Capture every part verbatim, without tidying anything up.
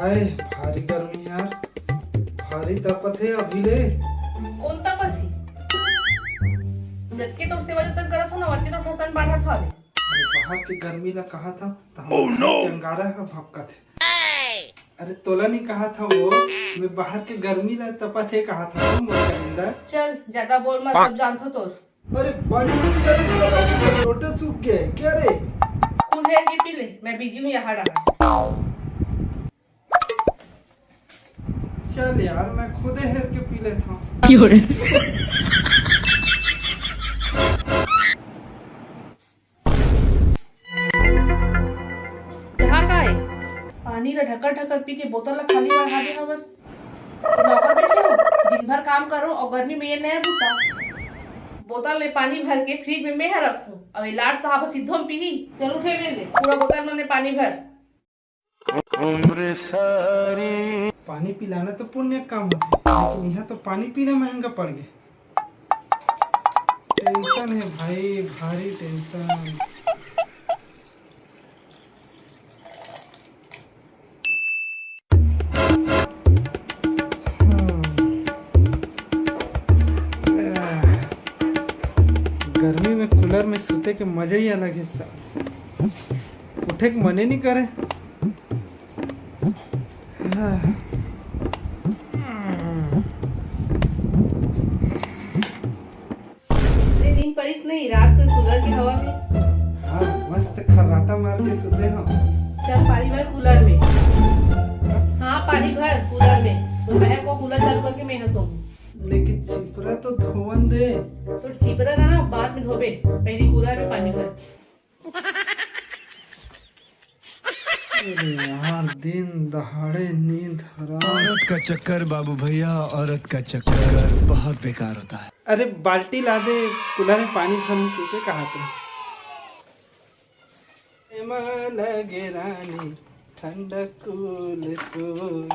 अरे भारी गर्मी यार, भारी तपत हे अभी ले। कोन तपत हे? जतके तोर सेवा जतन करत हो ना, वतके तो ठसन बाढ़त हवे। अरे बाहर के गर्मी ला कहा था, तो हम के अंगारा ह भपकत हे। अरे तोला नहीं कहा था वो, मैं बाहर के गर्मी ला तपत हे कहा था वो, मोर कलिंदर। चल, ज्यादा बोल मत, सब जानथो तोर। अरे पानी तो पिला दे, सब अपन का लोटा सूख गया है क्या रे? खुद हेर के पी ले, मैं बिजी हूँ यहाँ रहा। चल यार, मैं खुदे हेर के पी लेता हूँ। यहाँ का है? पानी ला ढकर ढकर पी के बोतल ला खाली बढ़ा दे हवस। तो नौकर बैठे हो, दिन भर काम करो और गर्मी में ये नया बूता। बोतल में पानी भर के फ्रिज में मैं रखूं, अब इलाज साहब सीधो पीही। चल उठे ले, पूरा बोतल में पानी भर। पानी पिलाना तो पुण्य काम होथे, लेकिन यहाँ तो पानी पीना महंगा पड़ गया। टेंशन है भाई, भारी टेंशन। गर्मी में कूलर में सूते के मजा ही अलग है साहब। उठे के मने नहीं करे। अरे नींद पड़िस नहीं रात को कूलर के हवा में? हाँ, मस्त खर्राटा मार के सुते हम। चल पानी भर कूलर में। हाँ, पानी भर कूलर में। दोपहर को कूलर चालू करके मैं यहाँ सोऊँ। लेकिन चिपरा तो धोवन दे। तो चिपरा ना, ना, बाद में धोबे, पहले कूलर में पानी भर। अरे यार, दिन दहाड़े नींद हराम। औरत का चक्कर बाबू भैया, औरत का चक्कर बहुत बेकार होता है। अरे बाल्टी ला दे, कूलर में पानी भरूं, के के कहा तू? एमा लगे रानी ठंडा कूल कूल।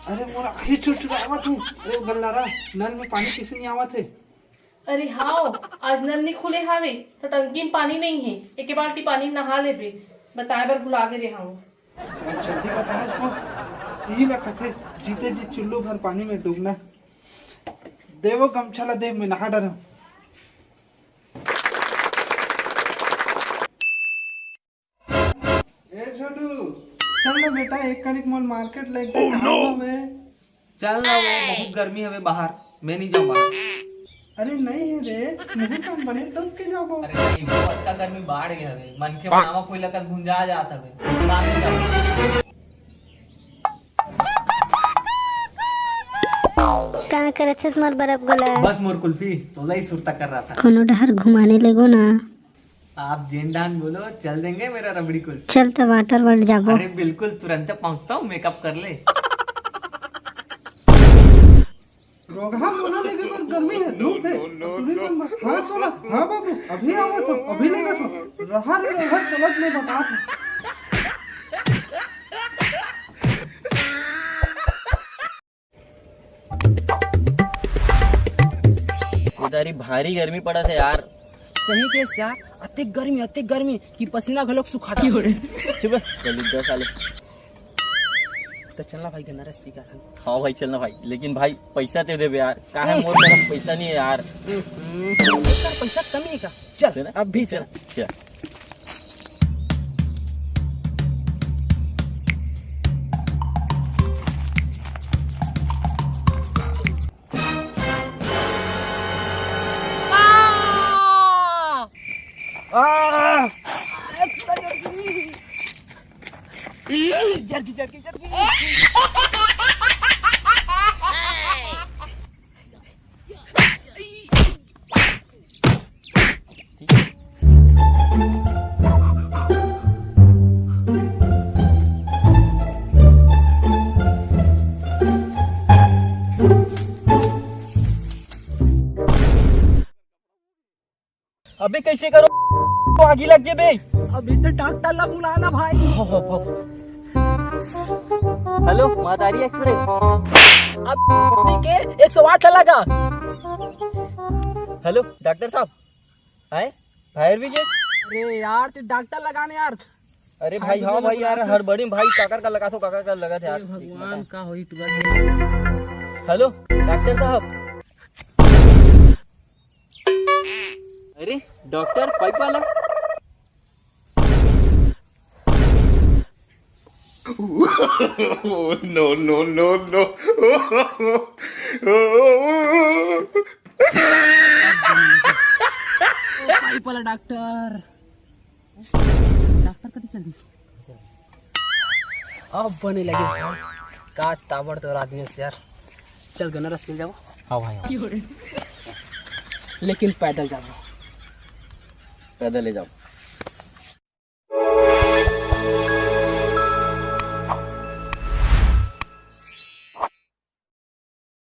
अरे मोर आँखी चुरचुरावत हे। अरे गल्लारा, नल में पानी किसे नहीं आवत हे? अरे हाव, आज नल नहीं खुले हावे, तो टंकी में पानी नहीं है। एक बाल्टी पानी नहा लेबे, बताए बर भुला गे रे हाव। अरे जल्दी बताए सो, यही ला कथे, जीते जी चुल्लू भर पानी में डूबना। देवो गमछा ला दे, मैं नहा डरम। ए छोटू, चल ना बेटा, एक कनिक मोल मार्केट लेके काम हवे। चल ना वो, बहुत गर्मी हवे बाहर, मैं नहीं जाऊँ बाहर। अरे नहीं है रे, मुहूर्त हम बने तब के जाबो। अरे नहीं, वो अतका गर्मी बाढ़ गए हवे, मन के बनावा कोई लकत भुंजा जात हवे, काम नहीं जाबो। का करत हस मोर बरफ गोला? बस मोर कुल्फी, तोला ही सुरता कर रहा था। कोनो डहर घुमाने लेगो ना। आप जेन डान बोलो, चल देंगे मेरा रबड़ी कुल्फी। चल तो वाटर वर्ल्ड जाबो। अरे बिल्कुल, तुरंत पहुंचता हूँ, मेकअप कर ले। रोगहा मोला लेगे बर गर्मी है, धूप है। हाँ सोना, हाँ बाबू, अभी आवत हो, अभी लेगत हो। रहा रे रोगहा, चलत में बतात हूँ। ये दारी भारी गर्मी पड़त हे यार। सही के यार, अतेक गर्मी, अतेक गर्मी कि पसीना घलोक सुखाता। चुप, गलुद्दा साले। तो चलना भाई, गन्ना रस पी का था। हाँ भाई, चलना भाई, लेकिन भाई पैसा दे देबे यार, काहे ए। मोर तरफ पैसा नहीं है यार। हम्म, पैसा कमी है का? चल, चल ना? अब भी चल। चल। अबे कैसे करो, आगी लग जेबे। अभी तो डॉक्टर ला बुलाना भाई। हो, हो, हो। हेलो, महतारी एक्सप्रेस। अब के एक सौ आठ ला लगा। हेलो, डॉक्टर साहब। आए? Fire brigade? अरे यार, तू डॉक्टर लगाने यार। अरे भाई, हाँ भाई यार, हड़बड़ी में भाई, काकर का लगा थो, काकर का लगा थे यार। भगवान, का होई तू? हेलो, डॉक्टर साहब। अरे, डॉक्टर पाइप वाला। No, no, no, no. Pipe वाला डॉक्टर। डॉक्टर कति चल दिस? अब बने लगे। का ताबड़तोड़ आदमी है यार। चल, गन्ना रस पी जाबो। हाँ भाई, हाँ। लेकिन पैदल जाबो। पैदल ले जाओ।